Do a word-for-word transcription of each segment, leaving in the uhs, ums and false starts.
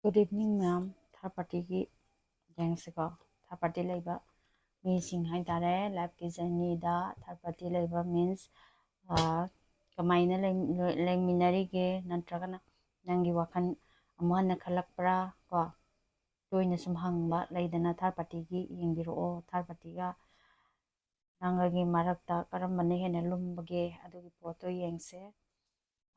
Good evening, ma'am. Third partyꯒꯤ ꯌꯦꯡꯁꯤꯀꯣ. Third party ꯂꯩꯕ ꯃꯤꯁꯤꯡ ꯍꯥꯏ ꯇꯥꯔꯦ, ꯂꯥꯏꯐꯀꯤ ꯖꯔꯅꯤꯗ ꯊꯥꯔꯠ ꯄꯥꯔꯇꯤ ꯂꯩꯕ ꯃꯤꯟꯁ ꯀꯃꯥꯏꯅ ꯂꯩ-, ꯂꯩꯃꯤꯟꯅꯔꯤꯒꯦ, ꯅꯠꯇ꯭ꯔꯒꯅ ꯅꯪꯒꯤ ꯋꯥꯈꯜ ꯑꯃꯨꯛ ꯍꯟꯅ ꯈꯜꯂꯛꯄ꯭ꯔꯥ ꯀꯣ? ꯇꯣꯏꯅ ꯁꯨꯝ ꯍꯪꯕ ꯂꯩꯗꯅ, ꯊꯥꯔꯠ ꯄꯥꯔꯇꯤꯒꯤ ꯌꯦꯡꯕꯤꯔꯛꯑꯣ, ꯊꯥꯔꯠ ꯄꯥꯔꯇꯤꯒ ꯅꯪꯒꯒꯤ ꯃꯔꯛꯇ ꯀꯔꯝꯕꯅ ꯍꯦꯟꯅ ꯂꯨꯝꯕꯒꯦ, ꯑꯗꯨꯒꯤ ꯄꯣꯠꯇꯣ ꯌꯦꯡꯁꯦ꯫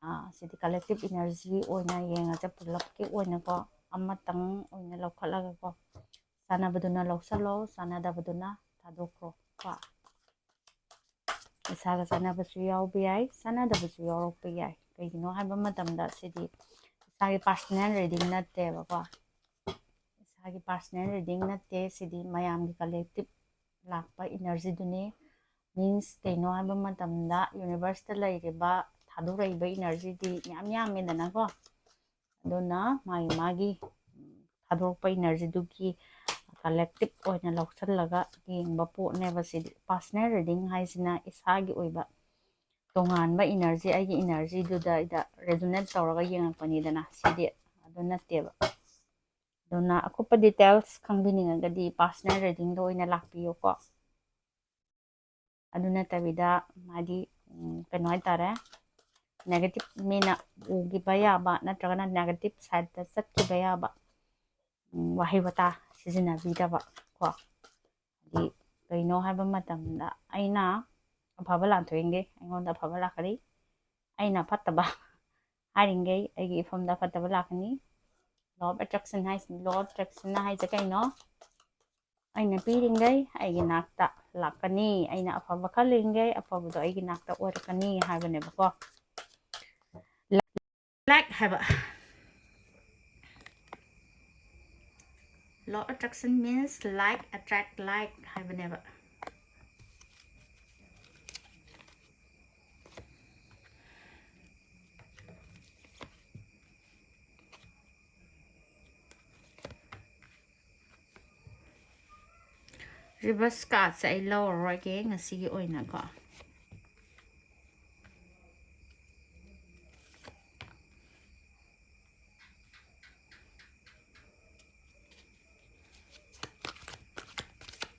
ꯑꯥ, ꯁꯤꯗꯤ ꯀꯂꯦꯛꯇꯤꯞ ꯏꯅꯔꯖꯤ ꯑꯣꯏꯅ ꯌꯦꯡꯉꯁꯦ, ꯄꯨꯂꯞꯀꯤ ꯑꯣꯏꯅꯀꯣ, ꯑꯃꯇꯪ ꯑꯣꯏꯅ ꯂꯧꯈꯠꯂꯒꯀꯣ, ꯆꯥꯟꯅꯕꯗꯨꯅ ꯂꯧꯁꯜꯂꯣ, ꯆꯥꯟꯅꯗꯕꯗꯨꯅ ꯊꯥꯗꯣꯛꯈ꯭ꯔꯣ ꯀꯣ꯫ ꯏꯁꯥꯒ ꯆꯥꯟꯅꯕꯁꯨ ꯌꯥꯎꯕ ꯌꯥꯏ, ꯆꯥꯟꯅꯗꯕꯁꯨ ꯌꯥꯎꯔꯛꯄ ꯌꯥꯏ꯫ ꯀꯩꯒꯤꯅꯣ ꯍꯥꯏꯕ ꯃꯇꯝꯗ ꯁꯤꯗꯤ ꯏꯁꯥꯒꯤ ꯄꯥꯔꯁꯅꯦꯜ ꯔꯤꯗꯤꯡ ꯅꯠꯇꯦꯕꯀꯣ, ꯏꯁꯥꯒꯤ ꯄꯥꯔꯁꯅꯦꯜ ꯔꯤꯗꯤꯡ ꯅꯠꯇꯦ, ꯁꯤꯗꯤ ꯃꯌꯥꯝꯒꯤ ꯀꯂꯦꯛꯇꯤꯞ ꯂꯥꯛꯄ ꯏꯅꯔꯖꯤꯗꯨꯅꯤ꯫ ꯃꯤꯟꯁ ꯀꯩꯅꯣ ꯍꯥꯏꯕ ꯃꯇꯝꯗ, ꯌꯨꯅꯤꯚꯔꯁꯇ ꯂꯩꯔꯤꯕ, ꯊꯥꯗꯣꯔꯛꯏꯕ ꯏꯅꯔꯖꯤꯗꯤ ꯌꯥꯝ ꯌꯥꯝꯃꯦꯗꯅꯀꯣ꯫ ꯑꯗꯨꯅ ꯃꯥꯒꯤ ꯃꯥꯒꯤ, ꯎꯝ, ꯊꯥꯗꯣꯔꯛꯄ ꯏꯅꯔꯖꯤꯗꯨꯒꯤ ꯀꯂꯦꯛꯇꯤꯞ ꯑꯣꯏꯅ ꯂꯧꯁꯤꯜꯂꯒ ꯌꯦꯡꯕ ꯄꯣꯠꯅꯦꯕ ꯁꯤꯗꯤ꯫ ꯄꯥꯔꯁꯅꯦꯜ ꯔꯤꯗꯤꯡ ꯍꯥꯏꯁꯤꯅ ꯏꯁꯥꯒꯤ ꯑꯣꯏꯕ ꯇꯣꯉꯥꯟꯕ ꯏꯅꯔꯖꯤ, ꯑꯩꯒꯤ ꯏꯅꯔꯖꯤꯗꯨꯗ ꯑꯩꯗ ꯔꯦꯖꯣꯅꯦꯠ ꯇꯧꯔꯒ ꯌꯦꯡꯉꯛꯄꯅꯤꯗꯅ, ꯁꯤꯗꯤ ꯑꯗꯨ ꯅꯠꯇꯦꯕ꯫ ꯑꯗꯨꯅ ꯑꯀꯨꯞꯄ ꯗꯤꯇꯦꯜꯁ ꯈꯪꯕꯤꯅꯤꯡꯉꯒꯗꯤ ꯄꯥꯔꯁꯅꯦꯜ ꯔꯤꯗꯤꯡꯗ ꯑꯣꯏꯅ ꯂꯥꯛꯄꯤꯌꯨꯀꯣ꯫ ꯑꯗꯨ ꯅꯠꯇꯕꯤꯗ ꯃꯥꯗꯤ, ꯎꯝ, ꯀꯩꯅꯣ ꯍꯥꯏꯇꯥꯔꯦ, ꯅꯦꯒꯦꯇꯤꯞ ꯃꯤꯅ ꯎꯈꯤꯕ ꯌꯥꯕ ꯅꯠꯇ꯭ꯔꯒꯅ ꯅꯦꯒꯦꯇꯤꯞ ꯁꯥꯏꯠꯇ ꯆꯠꯈꯤꯕ ꯌꯥꯕ, ꯎꯝ, ꯋꯥꯍꯩ ꯋꯥꯇꯥ ꯁꯤꯖꯤꯟꯅꯕꯤꯗꯕ ꯀꯣ꯫ ꯍꯥꯏꯗꯤ ꯀꯩꯅꯣ ꯍꯥꯏꯕ ꯃꯇꯝꯗ, ꯑꯩꯅ ꯑꯐꯕ ꯂꯥꯟꯊꯣꯛꯏꯈꯩ ꯑꯩꯉꯣꯟꯗ ꯑꯐꯕ ꯂꯥꯛꯀꯅꯤ, ꯑꯩꯅ ꯐꯠꯇꯕ ꯍꯥꯏꯔꯤꯈꯩ ꯑꯩꯒꯤ ꯏꯐꯝꯗ ꯐꯠꯇꯕ ꯂꯥꯛꯀꯅꯤ꯫ Law of attraction ꯍꯥꯏꯁꯤ, law of attraction ꯍꯥꯏꯁꯦ ꯀꯩꯅꯣ? ꯑꯩꯅ ꯄꯤꯔꯤꯈꯩ ꯑꯩꯒꯤ ꯅꯥꯛꯇ ꯂꯥꯛꯀꯅꯤ, ꯑꯩꯅ ꯑꯐꯕ ꯈꯜꯂꯤꯈꯩ ꯑꯐꯕꯗꯣ ꯑꯩꯒꯤ ꯅꯥꯛꯇ ꯑꯣꯏꯔꯛꯀꯅꯤ ꯍꯥꯏꯕꯅꯦꯕꯀꯣ꯫ Like ꯍꯥꯏꯕ, law of attraction means like attract like ꯍꯥꯏꯕꯅꯦꯕ꯫ ꯔꯤꯚꯔꯁ ꯀꯥꯔꯠꯁꯦ ꯑꯩ ꯂꯧꯔꯔꯣꯏꯒꯦ ꯉꯁꯤꯒꯤ ꯑꯣꯏꯅꯀꯣ꯫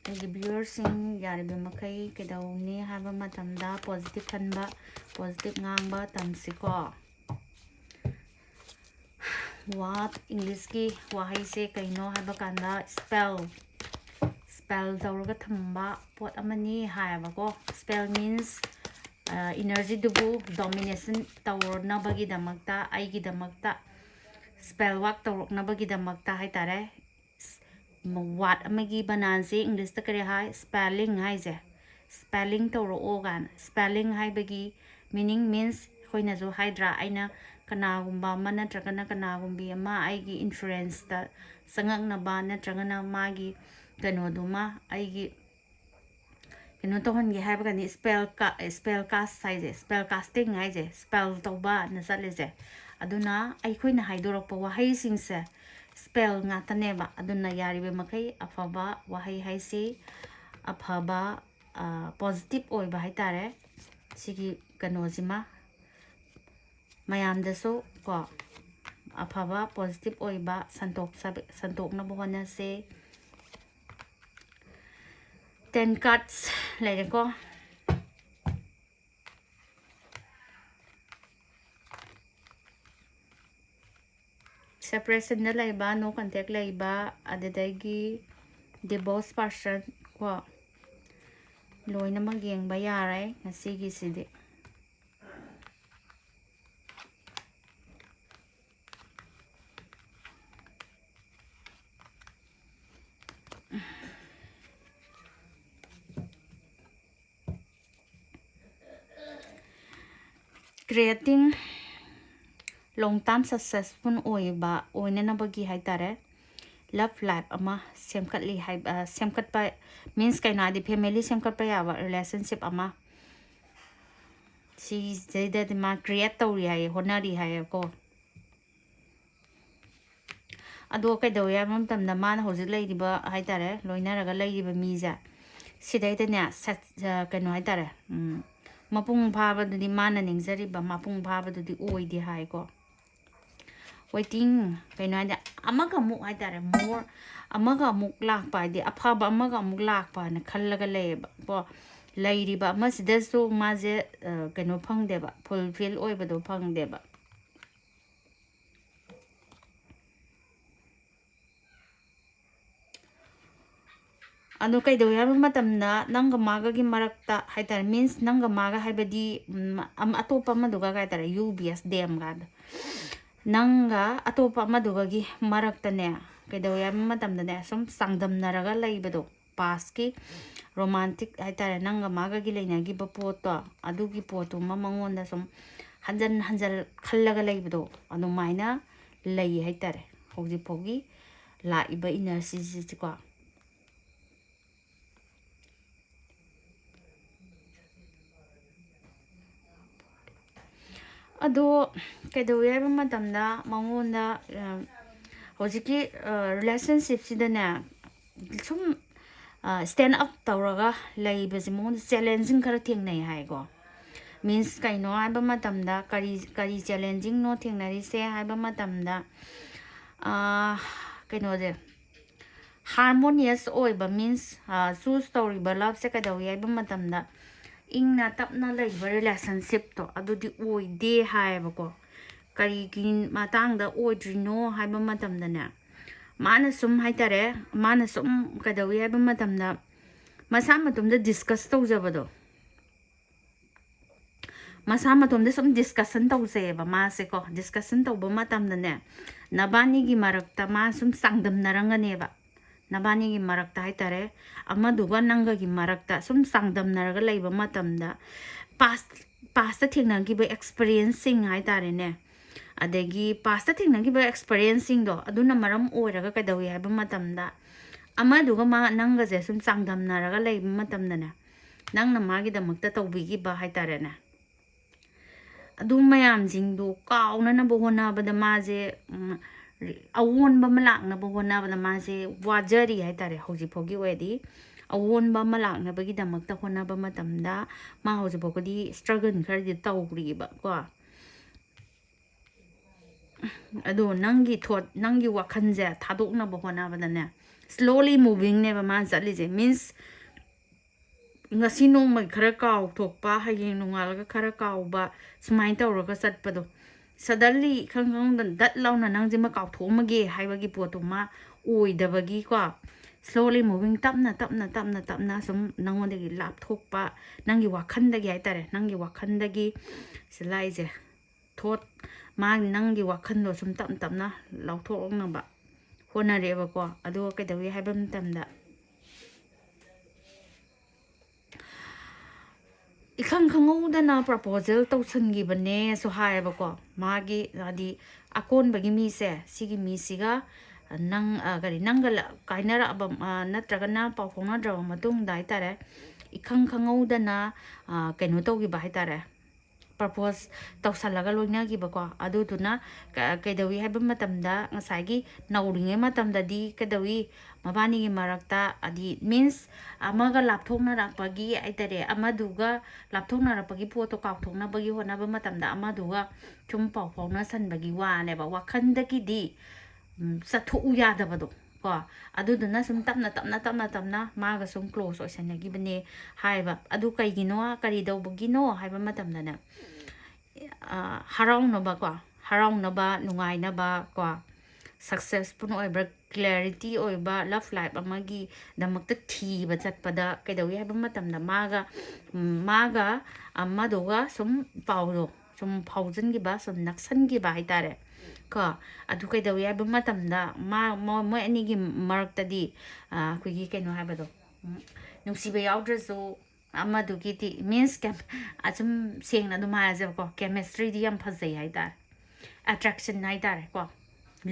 ꯑꯩꯒꯤ viewerꯁꯤꯡ ꯌꯥꯔꯤꯕ ꯃꯈꯩ ꯀꯩꯗꯧꯅꯤ ꯍꯥꯏꯕ ꯃꯇꯝꯗ positive ꯈꯟꯕ, positive ꯉꯥꯡꯕ ꯇꯝꯁꯤꯀꯣ꯫ What, Englishꯀꯤ ꯋꯥꯍꯩꯁꯦ ꯀꯩꯅꯣ ꯍꯥꯏꯕ ꯀꯥꯟꯗ spell, spell ꯇꯧꯔꯒ ꯊꯝꯕ ꯄꯣꯠ ꯑꯃꯅꯤ ꯍꯥꯏꯌꯦꯕꯀꯣ꯫ Spell means, ꯑ, energyꯗꯨꯕꯨ domination ꯇꯧꯅꯕꯒꯤꯗꯃꯛꯇ, ꯑꯩꯒꯤꯗꯃꯛꯇ spell work ꯇꯧꯔꯛꯅꯕꯒꯤꯗꯃꯛꯇ ꯍꯥꯏꯇꯥꯔꯦ꯫ Word ꯑꯃꯒꯤ ꯕꯅꯥꯟꯁꯦ Englishꯇ ꯀꯔꯤ ꯍꯥꯏ? Spelling ꯍꯥꯏꯁꯦ꯫ Spelling ꯇꯧꯔꯛꯑꯣ ꯀꯥꯏꯅ꯫ Spelling ꯍꯥꯏꯕꯒꯤ meaning means ꯑꯩꯈꯣꯏꯅꯁꯨ ꯍꯥꯏꯗ꯭ꯔꯥ, ꯑꯩꯅ ꯀꯅꯥꯒꯨꯝꯕ ꯑꯃ ꯅꯠꯇ꯭ꯔꯒꯅ ꯀꯅꯥꯒꯨꯝꯕꯤ ꯑꯃ ꯑꯩꯒꯤ influenceꯇ ꯆꯪꯉꯛꯅꯕ ꯅꯠꯇ꯭ꯔꯒꯅ ꯃꯥꯒꯤ ꯀꯩꯅꯣꯗꯨꯃ ꯑꯩꯒꯤ ꯀꯩꯅꯣ ꯇꯧꯍꯟꯒꯦ ꯍꯥꯏꯕꯒꯅꯤ spell ꯀꯥ-, spell cast ꯍꯥꯏꯁꯦ, spell casting ꯍꯥꯏꯁꯦ, spell ꯇꯧꯕꯅ ꯆꯠꯂꯤꯁꯦ꯫ ꯑꯗꯨꯅ ꯑꯩꯈꯣꯏꯅ ꯍꯥꯏꯗꯣꯔꯛꯄ ꯋꯥꯍꯩꯁꯤꯡꯁꯦ spell ꯉꯥꯛꯇꯅꯦꯕ꯫ ꯑꯗꯨꯅ ꯌꯥꯔꯤꯕ ꯃꯈꯩ ꯑꯐꯕ ꯋꯥꯍꯩ ꯍꯥꯏꯁꯤ, ꯑꯐꯕ, ꯑ, positive ꯑꯣꯏꯕ ꯍꯥꯏꯇꯥꯔꯦ, ꯁꯤꯒꯤ ꯀꯩꯅꯣꯁꯤꯃ ꯃꯌꯥꯝꯗꯁꯨ ꯀꯣ ꯑꯐꯕ positive ꯑꯣꯏꯕ ꯁꯟꯇꯣꯛꯆꯕ-, ꯁꯟꯇꯣꯛꯅꯕ ꯍꯣꯠꯅꯁꯦ꯫ Ten cards ꯂꯩꯔꯦꯀꯣ꯫ Separationꯗ ꯂꯩꯕ, no contact ꯂꯩꯕ, ꯑꯗꯨꯗꯒꯤ divorce person ꯀꯣ, ꯂꯣꯏꯅꯃꯛ ꯌꯦꯡꯕ ꯌꯥꯔꯦ ꯉꯁꯤꯒꯤꯁꯤꯗꯤ꯫ Creating long term successful ꯑꯣꯏꯕ, ꯑꯣꯏꯅꯅꯕꯒꯤ ꯍꯥꯏꯇꯥꯔꯦ, love life ꯑꯃ ꯁꯦꯝꯒꯠꯂꯤ ꯍꯥꯏꯕ, ꯑ, ꯁꯦꯝꯒꯠꯄ means ꯀꯩꯅꯣ ꯍꯥꯏꯗꯤ family ꯁꯦꯝꯒꯠꯄ ꯌꯥꯕ relationship ꯑꯃ ꯁꯤꯁꯤꯗꯩꯗꯗꯤ ꯃꯥ create ꯇꯧꯔꯤ ꯍꯥꯏꯌꯦ, ꯍꯣꯠꯅꯔꯤ ꯍꯥꯏꯌꯦꯀꯣ꯫ ꯑꯗꯣ ꯀꯩꯗꯧꯋꯦ ꯍꯥꯏꯕ ꯃꯇꯝꯗ ꯃꯥꯅ ꯍꯧꯖꯤꯛ ꯂꯩꯔꯤꯕ ꯍꯥꯏꯇꯥꯔꯦ, ꯂꯣꯏꯅꯔꯒ ꯂꯩꯔꯤꯕ ꯃꯤꯁꯦ ꯁꯤꯗꯩꯗꯅꯦ ꯁꯠ-, ꯑ, ꯀꯩꯅꯣ ꯍꯥꯏꯇꯥꯔꯦ, ꯎꯝ, ꯃꯄꯨꯡ ꯐꯥꯕꯗꯨꯗꯤ ꯃꯥꯅ ꯅꯤꯡꯖꯔꯤꯕ ꯃꯄꯨꯡ ꯐꯥꯕꯗꯨꯗꯤ ꯑꯣꯏꯗꯦ ꯍꯥꯏꯀꯣ꯫ ꯋꯦꯇꯤꯡ, ꯀꯩꯅꯣ ꯍꯥꯏꯗꯤ, ꯑꯃꯒ ꯑꯃꯨꯛ ꯍꯥꯏꯇꯥꯔꯦ, ꯃꯣꯔ ꯑꯃꯒ ꯑꯃꯨꯛ ꯂꯥꯛꯄ, ꯍꯥꯏꯗꯤ ꯑꯐꯕ ꯑꯃꯒ ꯑꯃꯨꯛ ꯂꯥꯛꯄꯅ ꯈꯜꯂꯒ ꯂꯩꯌꯦꯕ ꯀꯣ꯫ ꯂꯩꯔꯤꯕ ꯑꯃꯁꯤꯗꯁꯨ ꯃꯥꯁꯦ ꯀꯩꯅꯣ ꯐꯪꯗꯦꯕ, ꯐꯨꯜꯐꯤꯜ ꯑꯣꯏꯕꯗꯣ ꯐꯪꯗꯦꯕ꯫ ꯑꯗꯣ ꯀꯩꯗꯧꯋꯤ ꯍꯥꯏꯕ ꯃꯇꯝꯗ, ꯅꯪꯒ ꯃꯥꯒꯒꯤ ꯃꯔꯛꯇ ꯍꯥꯏꯇꯥꯔꯦ, ꯃꯤꯟꯁ ꯅꯪꯒ ꯃꯥꯒ ꯍꯥꯏꯕꯗꯤ ꯑꯇꯣꯞꯄ ꯑꯃꯗꯨꯒ ꯍꯥꯏꯇꯥꯔꯦ, ꯌꯨ ꯕꯤ ꯑꯦꯁ ꯗꯦꯝꯒ ꯍꯥꯏꯕꯗꯣ, ꯅꯪꯒ ꯑꯇꯣꯞꯄ ꯑꯃꯗꯨꯒꯒꯤ ꯃꯔꯛꯇꯅꯦ, ꯀꯩꯗꯧꯋꯤ ꯍꯥꯏꯕ ꯃꯇꯝꯗꯅꯦ, ꯁꯨꯝ ꯆꯥꯡꯗꯝꯅꯔꯒ ꯂꯩꯕꯗꯣ, ꯄꯥꯁꯀꯤ ꯔꯣꯃꯥꯟꯇꯤꯛ ꯍꯥꯏꯇꯥꯔꯦ, ꯅꯪꯒ ꯃꯥꯒꯒꯤ ꯂꯩꯅꯈꯤꯕ ꯄꯣꯠꯇꯣ, ꯑꯗꯨꯒꯤ ꯄꯣꯠꯇꯨꯃ ꯃꯉꯣꯟꯗ ꯁꯨꯝ ꯍꯟꯖꯟ ꯍꯟꯖꯟ ꯈꯜꯂꯒ ꯂꯩꯕꯗꯣ, ꯑꯗꯨꯃꯥꯏꯅ ꯂꯩ ꯍꯥꯏꯇꯥꯔꯦ ꯍꯧꯖꯤꯛ ꯐꯥꯎꯒꯤ ꯂꯥꯛꯏꯕ ꯏꯅꯔꯖꯤꯁꯤꯀꯣ꯫ ꯑꯗꯣ ꯀꯩꯗꯧꯋꯤ ꯍꯥꯏꯕ ꯃꯇꯝꯗ ꯃꯉꯣꯟꯗ ꯍꯧꯖꯤꯛꯀꯤ ꯔꯤꯂꯦꯁꯟꯁꯤꯞꯁꯤꯗꯅꯦ, ꯁꯨꯝ ꯁ꯭ꯇꯦꯟ ꯑꯞ ꯇꯧꯔꯒ ꯂꯩꯕꯁꯦ ꯃꯉꯣꯟꯗ ꯆꯦꯂꯦꯟꯖꯤꯡ ꯈꯔ ꯊꯦꯡꯅꯩ ꯍꯥꯏꯀꯣ꯫ ꯃꯤꯟꯁ ꯀꯩꯅꯣ ꯍꯥꯏꯕ ꯃꯇꯝꯗ, ꯀꯔꯤ ꯀꯔꯤ ꯆꯦꯂꯦꯟꯖꯤꯡꯅꯣ ꯊꯦꯡꯅꯔꯤꯁꯦ ꯍꯥꯏꯕ ꯃꯇꯝꯗ, ꯀꯩꯅꯣꯁꯦ, ꯍꯥꯔꯃꯣꯅꯤꯌꯁ ꯑꯣꯏꯕ, ꯃꯤꯟꯁ ꯆꯨꯁ ꯇꯧꯔꯤꯕ ꯂꯞꯁꯦ ꯀꯩꯗꯧꯏ ꯍꯥꯏꯕ ꯃꯇꯝꯗ, ꯏꯪꯅ ꯇꯞꯅ ꯂꯩꯕ ꯔꯤꯂꯦꯁꯟꯁꯤꯞꯇꯣ ꯑꯗꯨꯗꯤ ꯑꯣꯏꯗꯦ ꯍꯥꯏꯌꯦꯕꯀꯣ꯫ ꯀꯔꯤꯒꯤ ꯃꯇꯥꯡꯗ ꯑꯣꯏꯗ꯭ꯔꯤꯅꯣ ꯍꯥꯏꯕ ꯃꯇꯝꯗꯅꯦ, ꯃꯥꯅ ꯁꯨꯝ ꯍꯥꯏꯇꯥꯔꯦ, ꯃꯥꯅ ꯁꯨꯝ ꯀꯩꯗꯧꯏ ꯍꯥꯏꯕ ꯃꯇꯝꯗ, ꯃꯁꯥ ꯃꯇꯣꯝꯗ ꯗꯤꯁꯀꯁ ꯇꯧꯖꯕꯗꯣ, ꯃꯁꯥ ꯃꯇꯣꯝꯗ ꯁꯨꯝ ꯗꯤꯁꯀꯁꯟ ꯇꯧꯖꯩꯑꯕ ꯃꯥꯁꯦꯀꯣ꯫ ꯗꯤꯁꯀꯁꯟ ꯇꯧꯕ ꯃꯇꯝꯗꯅꯦ, ꯅꯕꯥꯅꯤꯒꯤ ꯃꯔꯛꯇ ꯃꯥ ꯁꯨꯝ ꯆꯥꯡꯗꯝꯅꯔꯝꯒꯅꯦꯕ, ꯅꯕꯥꯅꯤꯒꯤ ꯃꯔꯛꯇ ꯍꯥꯏꯇꯥꯔꯦ, ꯑꯃꯗꯨꯒ ꯅꯪꯒꯒꯤ ꯃꯔꯛꯇ ꯁꯨꯝ ꯆꯥꯡꯗꯝꯅꯔꯒ ꯂꯩꯕ ꯃꯇꯝꯗ, ꯄꯥꯁ ꯄꯥꯁꯇ ꯊꯦꯡꯅꯈꯤꯕ ꯑꯦꯛꯁꯄꯤꯔꯤꯌꯦꯟꯁꯁꯤꯡ ꯍꯥꯏꯇꯥꯔꯦꯅꯦ, ꯑꯗꯒꯤ ꯄꯥꯁꯇ ꯊꯦꯡꯅꯈꯤꯕ ꯑꯦꯛꯁꯄꯤꯔꯤꯌꯦꯟꯁꯁꯤꯡꯗꯣ, ꯑꯗꯨꯅ ꯃꯔꯝ ꯑꯣꯏꯔꯒ ꯀꯩꯗꯧꯏ ꯍꯥꯏꯕ ꯃꯇꯝꯗ, ꯑꯃꯗꯨꯒ ꯃꯥ ꯅꯪꯒꯁꯦ ꯁꯨꯝ ꯆꯥꯡꯗꯝꯅꯔꯒ ꯂꯩꯕ ꯃꯇꯝꯗꯅꯦ, ꯅꯪꯅ ꯃꯥꯒꯤꯗꯃꯛꯇ ꯇꯧꯕꯤꯈꯤꯕ ꯍꯥꯏꯇꯥꯔꯦꯅꯦ, ꯑꯗꯨ ꯃꯌꯥꯝꯁꯤꯡꯗꯣ ꯀꯥꯎꯅꯅꯕ ꯍꯣꯠꯅꯕꯗ ꯃꯥꯁꯦ, ꯎꯝ, ꯑꯑꯣꯟꯕ ꯑꯃ ꯂꯥꯛꯅꯕ ꯍꯣꯠꯅꯕꯗ ꯃꯥꯁꯦ ꯋꯥꯖꯔꯤ ꯍꯥꯏꯇꯥꯔꯦ꯫ ꯍꯧꯖꯤꯛ ꯐꯥꯎꯒꯤ ꯑꯣꯏꯔꯗꯤ ꯑꯑꯣꯟꯕ ꯑꯃ ꯂꯥꯛꯅꯕꯒꯤꯗꯃꯛꯇ ꯍꯣꯠꯅꯕ ꯃꯇꯝꯗ ꯃꯥ ꯍꯧꯖꯤꯛ ꯐꯥꯎꯒꯗꯤ ꯁ꯭ꯇ꯭ꯔꯒꯜ ꯈꯔꯗꯤ ꯇꯧꯔꯤꯕꯀꯣ꯫ ꯑꯗꯣ ꯅꯪꯒꯤ ꯊꯣꯠ, ꯅꯪꯒꯤ ꯋꯥꯈꯜꯁꯦ ꯊꯥꯗꯣꯛꯅꯕ ꯍꯣꯠꯅꯕꯗꯅꯦ, slowly movingꯅꯦꯕ ꯃꯥꯅ ꯆꯠꯂꯤꯁꯦ꯫ Means, ꯉꯁꯤ ꯅꯣꯡꯃꯒꯤ ꯈꯔ ꯀꯥꯎꯊꯣꯛꯄ, ꯍꯌꯦꯡ ꯅꯣꯡꯉꯥꯜꯂꯒ ꯈꯔ ꯀꯥꯎꯕ, ꯁꯨꯃꯥꯏꯅ ꯇꯧꯔꯒ ꯆꯠꯄꯗꯣ꯫ Suddenly, ꯏꯈꯪ ꯈꯪꯍꯧꯗꯅ ꯗꯠ ꯂꯥꯎꯅ ꯅꯪꯁꯤꯃ ꯀꯥꯎꯊꯣꯛꯑꯝꯃꯒꯦ ꯍꯥꯏꯕꯒꯤ ꯄꯣꯠꯇꯨ ꯃꯥ ꯑꯣꯏꯗꯕꯒꯤꯀꯣ, slowly moving, ꯇꯞꯅ ꯇꯞꯅ ꯇꯞꯅ ꯇꯞꯅ ꯁꯨꯝ ꯅꯪꯉꯣꯟꯗꯒꯤ ꯂꯥꯞꯊꯣꯛꯄ, ꯅꯪꯒꯤ ꯋꯥꯈꯜꯗꯒꯤ ꯍꯥꯏꯇꯥꯔꯦ, ꯅꯪꯒꯤ ꯋꯥꯈꯜꯗꯒꯤ ꯁꯤ ꯂꯥꯛꯏꯁꯦ꯫ ꯊꯣꯠ, ꯃꯥ ꯅꯪꯒꯤ ꯋꯥꯈꯜꯗꯣ ꯁꯨꯝ ꯇꯞ ꯇꯞꯅ ꯂꯧꯊꯣꯛꯅꯕ ꯍꯣꯠꯅꯔꯦꯕꯀꯣ꯫ ꯑꯗꯨꯒ ꯀꯩꯗꯧꯏ ꯍꯥꯏꯕ ꯃꯇꯝꯗ, ꯏꯈꯪ ꯈꯪꯍꯧꯗꯅ proposal ꯇꯧꯁꯟꯈꯤꯕꯅꯦꯁꯨ ꯍꯥꯏꯌꯦꯕꯀꯣ꯫ ꯃꯥꯒꯤ, ꯍꯥꯏꯗꯤ, ꯑꯀꯣꯟꯕꯒꯤ ꯃꯤꯁꯦ, ꯁꯤꯒꯤ ꯃꯤꯁꯤꯒ ꯅꯪ, ꯑ, ꯀꯔꯤ, ꯅꯪꯒ ꯂ-, ꯀꯥꯏꯅꯔꯛꯑꯕ, ꯑ, ꯅꯠꯇ꯭ꯔꯒꯅ ꯄꯥꯎ ꯐꯥꯎꯅꯗ꯭ꯔꯕ ꯃꯇꯨꯡꯗ ꯍꯥꯏꯇꯥꯔꯦ, ꯏꯈꯪ ꯈꯪꯍꯧꯗꯅ, ꯑ, ꯀꯩꯅꯣ ꯇꯧꯈꯤꯕ ꯍꯥꯏꯇꯥꯔꯦ, propose ꯇꯧꯁꯜꯂꯒ ꯂꯣꯏꯅꯈꯤꯕꯀꯣ꯫ ꯑꯗꯨꯗꯨꯅ ꯀ-, ꯀꯩꯗꯧꯏ ꯍꯥꯏꯕ ꯃꯇꯝꯗ, ꯉꯁꯥꯏꯒꯤ ꯅꯧꯔꯤꯉꯩ ꯃꯇꯝꯗꯗꯤ ꯀꯩꯗꯧꯏ, ꯃꯕꯥꯅꯤꯒꯤ ꯃꯔꯛꯇ, ꯍꯥꯏꯗꯤ, means, ꯑꯃꯒ ꯂꯥꯞꯊꯣꯛꯅꯔꯛꯄꯒꯤ ꯍꯥꯏꯇꯥꯔꯦ, ꯑꯃꯗꯨꯒ ꯂꯥꯞꯊꯣꯛꯅꯔꯛꯄꯒꯤ ꯄꯣꯠꯇꯣ ꯀꯥꯎꯊꯣꯛꯅꯕꯒꯤ ꯍꯣꯠꯅꯕ ꯃꯇꯝꯗ ꯑꯃꯗꯨꯒ ꯁꯨꯝ ꯄꯥꯎ ꯐꯥꯎꯅꯁꯟꯕꯒꯤ ꯋꯥꯅꯦꯕ꯫ ꯋꯥꯈꯜꯗꯒꯤꯗꯤ, ꯎꯝ, ꯆꯠꯊꯣꯛꯎ ꯌꯥꯗꯕꯗꯣ ꯀꯣ꯫ ꯑꯗꯨꯗꯨꯅ ꯁꯨꯝ ꯇꯞꯅ ꯇꯞꯅ ꯇꯞꯅ ꯇꯞꯅ ꯃꯥꯒ ꯁꯨꯝ close ꯑꯣꯏꯁꯟꯅꯈꯤꯕꯅꯦ ꯍꯥꯏꯕ꯫ ꯑꯗꯨ ꯀꯩꯒꯤꯅꯣ, ꯀꯔꯤ ꯇꯧꯕꯒꯤꯅꯣ ꯍꯥꯏꯕ ꯃꯇꯝꯗꯅꯦ, ꯑ, ꯍꯔꯥꯎꯅꯕ ꯀꯣ, ꯍꯔꯥꯎꯅꯕ, ꯅꯨꯡꯉꯥꯏꯅꯕ ꯀꯣ, successful ꯑꯣꯏꯕ, clarity ꯑꯣꯏꯕ love life ꯑꯃꯒꯤꯗꯃꯛꯇ ꯊꯤꯕ ꯆꯠꯄꯗ ꯀꯩꯗꯧꯏ ꯍꯥꯏꯕ ꯃꯇꯝꯗ ꯃꯥꯒ, ꯎꯝ, ꯃꯥꯒ ꯑꯃꯗꯨꯒ ꯁꯨꯝ ꯄꯥꯎꯗꯣ ꯁꯨꯝ ꯐꯥꯎꯖꯤꯟꯈꯤꯕ, ꯁꯨꯝ ꯅꯛꯁꯟꯈꯤꯕ ꯍꯥꯏꯇꯥꯔꯦ ꯀꯣ꯫ ꯑꯗꯨ ꯀꯩꯗꯧꯏ ꯍꯥꯏꯕ ꯃꯇꯝꯗ ꯃꯥ, ꯃꯣ-, ꯃꯣꯏ ꯑꯅꯤꯒꯤ ꯃꯔꯛꯇꯗꯤ, ꯑ, ꯑꯩꯈꯣꯏꯒꯤ ꯀꯩꯅꯣ ꯍꯥꯏꯕꯗꯣ, ꯎꯝ, ꯅꯨꯡꯁꯤꯕ ꯌꯥꯎꯗ꯭ꯔꯁꯨ ꯑꯃꯗꯨꯒꯤꯗꯤ, means, ꯀꯩꯝ-, ꯑꯁꯨꯝ ꯁꯦꯡꯅ ꯑꯗꯨꯝ ꯍꯥꯏꯔꯁꯦꯕꯀꯣ, chemistryꯗꯤ ꯌꯥꯝ ꯐꯖꯩ ꯍꯥꯏꯇꯥꯔꯦ꯫ Attraction ꯍꯥꯏꯇꯥꯔꯦꯀꯣ,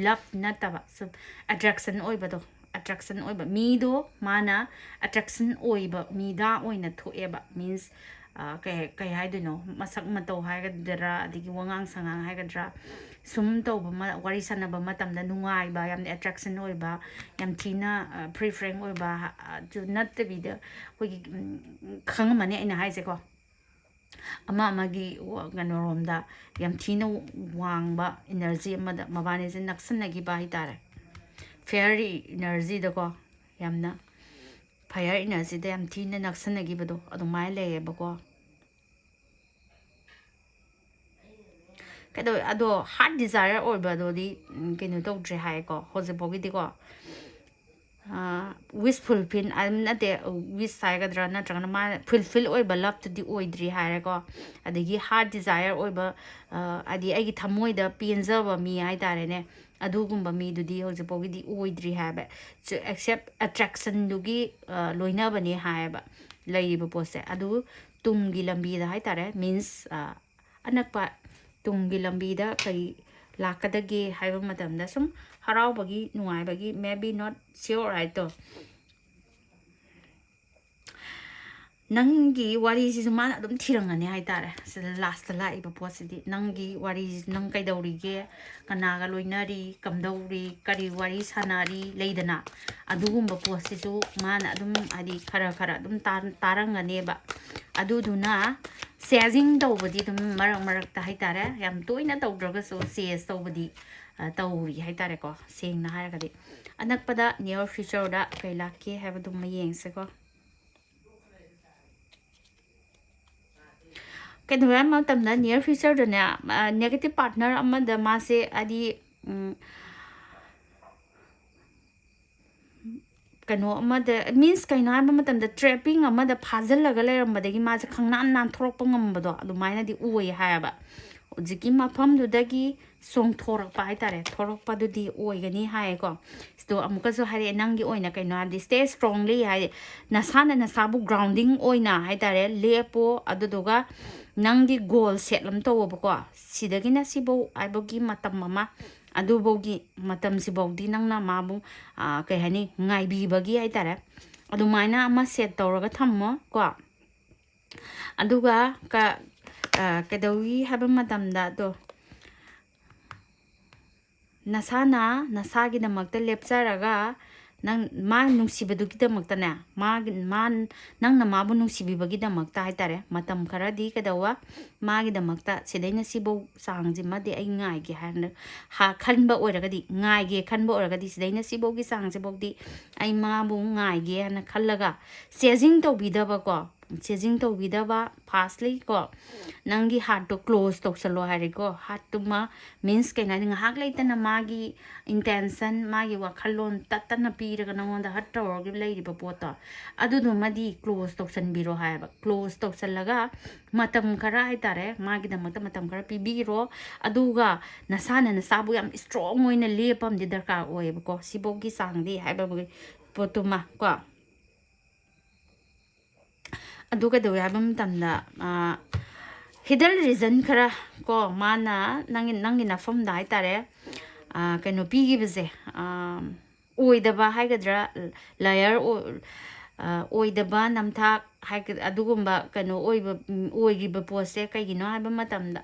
love ꯅꯠꯇꯕ, ꯁꯨꯝ attraction ꯑꯣꯏꯕꯗꯣ, attraction ꯑꯣꯏꯕ ꯃꯤꯗꯣ, ꯃꯥꯅ attraction ꯑꯣꯏꯕ ꯃꯤꯗꯥ ꯑꯣꯏꯅ ꯊꯣꯛꯑꯦꯕ꯫ Means, ꯑ, ꯀꯩ, ꯀꯩ ꯍꯥꯏꯗꯣꯏꯅꯣ, ꯃꯁꯛ ꯃꯇꯧ ꯍꯥꯏꯒꯗ꯭ꯔꯥ, ꯑꯗꯒꯤ ꯋꯥꯉꯥꯡ ꯁꯉꯥꯡ ꯍꯥꯏꯒꯗ꯭ꯔꯥ, ꯁꯨꯝ ꯇꯧꯕ ꯃ-, ꯋꯥꯔꯤ ꯁꯥꯟꯅꯕ ꯃꯇꯝꯗ ꯅꯨꯡꯉꯥꯏꯕ, ꯌꯥꯝꯅ attraction ꯑꯣꯏꯕ, ꯌꯥꯝ ꯊꯤꯅ, ꯑ, free frank ꯑꯣꯏꯕ, ꯑ, ꯁꯨ ꯅꯠꯇꯕꯤꯗ, ꯑꯩꯈꯣꯏꯒꯤ, ꯎꯝ, ꯈꯪꯉꯝꯃꯅꯤ ꯑꯩꯅ ꯍꯥꯏꯁꯦꯀꯣ꯫ ꯑꯃ ꯑꯃꯒꯤ ꯋꯥ-, ꯀꯩꯅꯣꯔꯣꯝꯗ ꯌꯥꯝ ꯊꯤꯅ ꯋꯥꯡꯕ energy ꯑꯃꯗ ꯃꯕꯥꯅꯤꯁꯦ ꯅꯛꯁꯟꯅꯈꯤꯕ ꯍꯥꯏꯇꯥꯔꯦ꯫ Fiery energyꯗꯀꯣ, ꯌꯥꯝꯅ fire energyꯗ ꯌꯥꯝ ꯊꯤꯅ ꯅꯛꯁꯟꯅꯈꯤꯕꯗꯣ ꯑꯗꯨꯃꯥꯏꯅ ꯂꯩꯌꯦꯕꯀꯣ꯫ ꯀꯩꯗꯧꯋꯦ? ꯑꯗꯣ heart desire ꯑꯣꯏꯕꯗꯨꯗꯤ, ꯎꯝ, ꯀꯩꯅꯣ ꯇꯧꯗ꯭ꯔꯦ ꯍꯥꯏꯀꯣ, ꯍꯧꯖꯤꯛꯐꯥꯎꯒꯤꯗꯤꯀꯣ꯫ ꯑꯥ, wish fulfill, ꯑꯗꯨꯝ ꯅꯠꯇꯦ, wish ꯍꯥꯏꯒꯗ꯭ꯔꯥ, ꯅꯠꯇ꯭ꯔꯒꯅ ꯃꯥ fulfill ꯑꯣꯏꯕ loveꯇꯨꯗꯤ ꯑꯣꯏꯗ꯭ꯔꯤ ꯍꯥꯏꯔꯦꯀꯣ꯫ ꯑꯗꯒꯤ heart desire ꯑꯣꯏꯕ, ꯑꯥ, ꯍꯥꯏꯗꯤ ꯑꯩꯒꯤ ꯊꯃꯣꯏꯗ ꯄꯦꯟꯖꯕ ꯃꯤ ꯍꯥꯏꯇꯥꯔꯦꯅꯦ, ꯑꯗꯨꯒꯨꯝꯕ ꯃꯤꯗꯨꯗꯤ ꯍꯧꯖꯤꯛꯐꯥꯎꯒꯤꯗꯤ ꯑꯣꯏꯗ꯭ꯔꯤ ꯍꯥꯏꯕ꯫ So, except attractionꯗꯨꯒꯤ, ꯑꯥ, ꯂꯣꯏꯅꯕꯅꯦ ꯍꯥꯏꯌꯦꯕ ꯂꯩꯔꯤꯕ ꯄꯣꯠꯁꯦ꯫ ꯑꯗꯨ ꯇꯨꯡꯒꯤ ꯂꯝꯕꯤꯗ ꯍꯥꯏꯇꯥꯔꯦ, means, ꯑꯥ, ꯑꯅꯛꯄ ꯇꯨꯡꯒꯤ ꯂꯝꯕꯤꯗ ꯀꯔꯤ ꯂꯥꯛꯀꯗꯒꯦ ꯍꯥꯏꯕ ꯃꯇꯝꯗ ꯁꯨꯝ ꯍꯔꯥꯎꯕꯒꯤ, ꯅꯨꯡꯉꯥꯏꯕꯒꯤ, maybe not sure, right? ꯅꯪꯒꯤ ꯋꯥꯔꯤꯁꯤꯁꯨ ꯃꯥꯅ ꯑꯗꯨꯝ ꯊꯤꯔꯝꯒꯅꯤ ꯍꯥꯏꯇꯥꯔꯦ꯫ ꯁꯤꯗ lastꯇ ꯂꯥꯛꯏꯕ ꯄꯣꯠꯁꯤꯗꯤ ꯅꯪꯒꯤ ꯋꯥꯔꯤꯁꯤ, ꯅꯪ ꯀꯩꯗꯧꯔꯤꯒꯦ, ꯀꯅꯥꯒ ꯂꯣꯏꯅꯔꯤ, ꯀꯝꯗꯧꯔꯤ, ꯀꯔꯤ ꯋꯥꯔꯤ ꯁꯥꯟꯅꯔꯤ, ꯂꯩꯗꯅ, ꯑꯗꯨꯒꯨꯝꯕ ꯄꯣꯠꯁꯤꯁꯨ ꯃꯥꯅ ꯑꯗꯨꯝ, ꯍꯥꯏꯗꯤ, ꯈꯔ ꯈꯔ ꯑꯗꯨꯝ ꯇꯥ-, ꯇꯥꯔꯝꯒꯅꯦꯕ꯫ ꯑꯗꯨꯗꯨꯅ chasing ꯇꯧꯕꯗꯤ ꯑꯗꯨꯝ ꯃꯔꯛ ꯃꯔꯛꯇ ꯍꯥꯏꯇꯥꯔꯦ, ꯌꯥꯝ ꯇꯣꯏꯅ ꯇꯧꯗ꯭ꯔꯒꯁꯨ chase ꯇꯧꯕꯗꯤ, ꯑ, ꯇꯧꯔꯤ ꯍꯥꯏꯇꯥꯔꯦꯀꯣ꯫ ꯁꯦꯡꯅ ꯍꯥꯏꯔꯒꯗꯤ ꯑꯅꯛꯄꯗ near futureꯗ ꯀꯩ ꯂꯥꯛꯀꯦ ꯍꯥꯏꯕꯗꯨꯃ ꯌꯦꯡꯁꯦꯀꯣ꯫ ꯀꯩꯗꯧꯋꯦ ꯍꯥꯏꯕ ꯃꯇꯝꯗ near futureꯗꯅꯦ, ꯑ, negative partner ꯑꯃꯗ ꯃꯥꯁꯦ, ꯍꯥꯏꯗꯤ, ꯎꯝ, ꯀꯩꯅꯣ ꯑꯃꯗ, means ꯀꯩꯅꯣ ꯍꯥꯏꯕ ꯃꯇꯝꯗ trapping ꯑꯃꯗ ꯐꯥꯖꯤꯜꯂꯒ ꯂꯩꯔꯝꯕꯗꯒꯤ ꯃꯥꯁꯦ ꯈꯪꯅꯥꯟ ꯅꯥꯟꯊꯣꯔꯛꯄ ꯉꯝꯕꯗꯣ ꯑꯗꯨꯃꯥꯏꯅꯗꯤ ꯑꯣꯏ ꯍꯥꯏꯌꯦꯕ꯫ ꯍꯧꯖꯤꯛꯀꯤ ꯃꯐꯝꯗꯨꯗꯒꯤ ꯆꯣꯡꯊꯣꯔꯛꯄ ꯍꯥꯏꯇꯥꯔꯦ, ꯊꯣꯔꯛꯄꯗꯨꯗꯤ ꯑꯣꯏꯒꯅꯤ ꯍꯥꯏꯌꯦꯀꯣ꯫ ꯁꯤꯗꯣ ꯑꯃꯨꯛꯀꯁꯨ ꯍꯥꯏꯔꯛꯑꯦ, ꯅꯪꯒꯤ ꯑꯣꯏꯅ ꯀꯩꯅꯣ ꯍꯥꯏꯕꯗꯤ stay strongly ꯍꯥꯏꯗꯤ ꯅꯁꯥꯅ ꯅꯁꯥꯕꯨ grounding ꯑꯣꯏꯅ ꯍꯥꯏꯇꯥꯔꯦ ꯂꯦꯞꯄꯣ, ꯑꯗꯨꯗꯨꯒ ꯅꯪꯒꯤ goal set ꯑꯃ ꯇꯧꯋꯣꯕꯀꯣ꯫ ꯁꯤꯗꯒꯤꯅ ꯁꯤꯐꯧ ꯍꯥꯏꯕꯒꯤ ꯃꯇꯝ ꯑꯃ, ꯑꯗꯨꯐꯧꯒꯤ ꯃꯇꯝꯁꯤꯐꯧꯗꯤ ꯅꯪꯅ ꯃꯥꯕꯨ, ꯑꯥ, ꯀꯩ ꯍꯥꯏꯅꯤ, ꯉꯥꯏꯕꯤꯕꯒꯤ ꯍꯥꯏꯇꯥꯔꯦ, ꯑꯗꯨꯃꯥꯏꯅ ꯑꯃ set ꯇꯧꯔꯒ ꯊꯝꯃꯣ ꯀꯣ꯫ ꯑꯗꯨꯒ ꯀ-, ꯑ, ꯀꯩꯗꯧꯏ ꯍꯥꯏꯕ ꯃꯇꯝꯗ, ꯑꯗꯣ ꯅꯁꯥꯅ ꯅꯁꯥꯒꯤꯗꯃꯛꯇ ꯂꯦꯞꯆꯔꯒ ꯅꯪ ꯃꯥ ꯅꯨꯡꯁꯤꯕꯗꯨꯒꯤꯗꯃꯛꯇꯅꯦ, ꯃꯥꯒꯤ, ꯃꯥ, ꯅꯪꯅ ꯃꯥꯕꯨ ꯅꯨꯡꯁꯤꯕꯤꯕꯒꯤꯗꯃꯛꯇ ꯍꯥꯏꯇꯥꯔꯦ, ꯃꯇꯝ ꯈꯔꯗꯤ ꯀꯩꯗꯧꯕ, ꯃꯥꯒꯤꯗꯃꯛꯇ ꯁꯤꯗꯩꯅ ꯁꯤꯐꯧ ꯆꯥꯡꯁꯤꯃꯗꯤ ꯑꯩ ꯉꯥꯏꯒꯦ ꯍꯥꯏꯅ ꯍꯥ-, ꯈꯟꯕ ꯑꯣꯏꯔꯒꯗꯤ, ꯉꯥꯏꯒꯦ ꯈꯟꯕ ꯑꯣꯏꯔꯒꯗꯤ, ꯁꯤꯗꯩꯅ ꯁꯤꯐꯧꯒꯤ ꯆꯥꯡꯁꯤꯐꯧꯗꯤ ꯑꯩ ꯃꯥꯕꯨ ꯉꯥꯏꯒꯦ ꯍꯥꯏꯅ ꯈꯜꯂꯒ, ꯆꯦꯖꯤꯡ ꯇꯧꯕꯤꯗꯕꯀꯣ, ꯆꯦꯖꯤꯡ ꯇꯧꯕꯤꯗꯕ, ꯐꯥꯁꯂꯤ ꯀꯣ, ꯅꯪꯒꯤ ꯍꯥꯔꯠꯇꯣ ꯀ꯭ꯂꯣꯖ ꯇꯧꯁꯜꯂꯣ ꯍꯥꯏꯔꯦꯀꯣ꯫ ꯍꯥꯔꯠꯇꯨꯃ, ꯃꯤꯟꯁ ꯀꯩꯅꯣ ꯍꯥꯏꯗꯤ, ꯉꯥꯏꯍꯥꯛ ꯂꯩꯇꯅ ꯃꯥꯒꯤ ꯏꯟꯇꯦꯟꯁꯟ, ꯃꯥꯒꯤ ꯋꯥꯈꯜꯂꯣꯟ ꯇꯠꯇꯅ ꯄꯤꯔꯒ ꯅꯪꯉꯣꯟꯗ ꯍꯔꯠ ꯇꯧꯔꯒ ꯂꯩꯔꯤꯕ ꯄꯣꯠꯇꯣ, ꯑꯗꯨꯗꯨꯃꯗꯤ ꯀ꯭ꯂꯣꯖ ꯇꯧꯁꯟꯕꯤꯔꯣ ꯍꯥꯏꯕ꯫ ꯀ꯭ꯂꯣꯖ ꯇꯧꯁꯜꯂꯒ ꯃꯇꯝ ꯈꯔ ꯍꯥꯏꯇꯥꯔꯦ, ꯃꯥꯒꯤꯗꯃꯛꯇ ꯃꯇꯝ ꯈꯔ ꯄꯤꯕꯤꯔꯣ꯫ ꯑꯗꯨꯒ ꯅꯁꯥꯅ ꯅꯁꯥꯕꯨ ꯌꯥꯝ ꯏꯁꯇ꯭ꯔꯣꯡ ꯑꯣꯏꯅ ꯂꯦꯞꯄ ꯑꯃꯗꯤ ꯗꯔꯀꯥꯔ ꯑꯣꯏꯌꯦꯕꯀꯣ, ꯁꯤꯐꯧꯒꯤ ꯆꯥꯡꯗꯤ ꯍꯥꯏꯕꯒꯤ ꯄꯣꯠꯇꯨꯃ ꯀꯣ꯫ ꯑꯗꯨ ꯀꯩꯗꯧꯋꯦ ꯍꯥꯏꯕ ꯃꯇꯝꯗ, ꯍꯤꯗꯜ ꯔꯤꯖꯟ ꯈꯔ ꯀꯣ, ꯃꯥꯅ ꯅꯪꯒꯤ, ꯅꯪꯒꯤ ꯅꯐꯝꯗ ꯍꯥꯏꯇꯥꯔꯦ, ꯑ, ꯀꯩꯅꯣ ꯄꯤꯈꯤꯕꯁꯦ, ꯑ, ꯑꯣꯏꯗꯕ ꯍꯥꯏꯒꯗ꯭ꯔꯥ, ꯂꯌꯔ ꯑꯣꯏꯗꯕ ꯅꯝꯊꯥꯛ ꯍꯥꯏꯒ-, ꯑꯗꯨꯒꯨꯝꯕ ꯀꯩꯅꯣ ꯑꯣꯏꯕ, ꯎꯝ, ꯑꯣꯏꯈꯤꯕ ꯄꯣꯠꯁꯦ ꯀꯩꯒꯤꯅꯣ ꯍꯥꯏꯕ ꯃꯇꯝꯗ,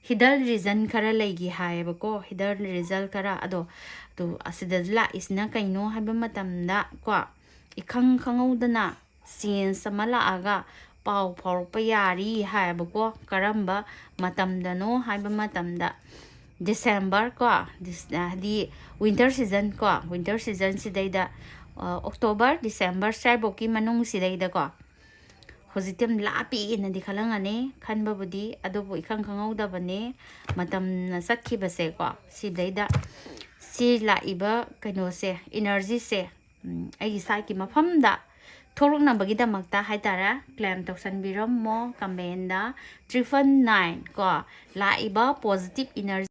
ꯍꯤꯗꯜ ꯔꯤꯖꯟ ꯈꯔ ꯂꯩꯈꯤ ꯍꯥꯏꯌꯦꯕꯀꯣ, ꯍꯤꯗꯜ ꯔꯤꯖꯜ ꯈꯔ꯫ ꯑꯗꯣ, ꯑꯗꯨ ꯑꯁꯤꯗ ꯂꯥꯛꯏꯁꯤꯅ ꯀꯩꯅꯣ ꯍꯥꯏꯕ ꯃꯇꯝꯗ ꯀꯣ, ꯏꯈꯪ ꯈꯪꯍꯧꯗꯅ ꯆꯦꯟꯖ ꯑꯃ ꯂꯥꯛꯑꯒ ꯄꯥꯎ ꯐꯥꯎꯔꯛꯄ ꯌꯥꯔꯤ ꯍꯥꯏꯌꯦꯕꯀꯣ꯫ ꯀꯔꯝꯕ ꯃꯇꯝꯗꯅꯣ ꯍꯥꯏꯕ ꯃꯇꯝꯗ, ꯗꯤꯁꯦꯝꯕꯔ ꯀꯣ, ꯗꯤꯁ-, ꯍꯥꯏꯗꯤ ꯋꯤꯟꯇꯔ ꯁꯤꯖꯟ ꯀꯣ, ꯋꯤꯟꯇꯔ ꯁꯤꯖꯟꯁꯤꯗꯩꯗ, ꯑ, ꯑꯣꯛꯇꯣꯕꯔ, ꯗꯤꯁꯦꯝꯕꯔ ꯁ꯭ꯋꯥꯏꯐꯥꯎꯀꯤ ꯃꯅꯨꯡꯁꯤꯗꯩꯗꯀꯣ꯫ ꯍꯧꯖꯤꯛꯇꯤ ꯌꯥꯝ ꯂꯥꯞꯄꯤꯅꯗꯤ ꯈꯜꯂꯝꯒꯅꯤ, ꯈꯟꯕꯕꯨꯗꯤ, ꯑꯗꯨꯕꯨ ꯏꯈꯪ ꯈꯪꯍꯧꯗꯕꯅꯦ, ꯃꯇꯝꯅ ꯆꯠꯈꯤꯕꯁꯦꯀꯣ꯫ ꯁꯤꯗꯩꯗ ꯁꯤ ꯂꯥꯛꯏꯕ ꯀꯩꯅꯣꯁꯦ, ꯏꯅꯔꯖꯤꯁꯦ, ꯎꯝ, ꯑꯩꯒꯤ ꯁꯥꯏꯠꯀꯤ ꯃꯐꯝꯗ ꯊꯣꯛꯂꯛꯅꯕꯒꯤꯗꯃꯛꯇ ꯍꯥꯏꯇꯥꯔꯦ, ꯀ꯭ꯂꯦꯝ ꯇꯧꯁꯟꯕꯤꯔꯝꯃꯣ ꯀꯃꯦꯟꯗ꯫ ꯇ꯭ꯔꯤꯄꯜ ꯅꯥꯏꯟ ꯀꯣ, ꯂꯥꯛꯏꯕ ꯄꯣꯖꯤꯇꯤꯞ ꯏꯅꯔꯖꯤ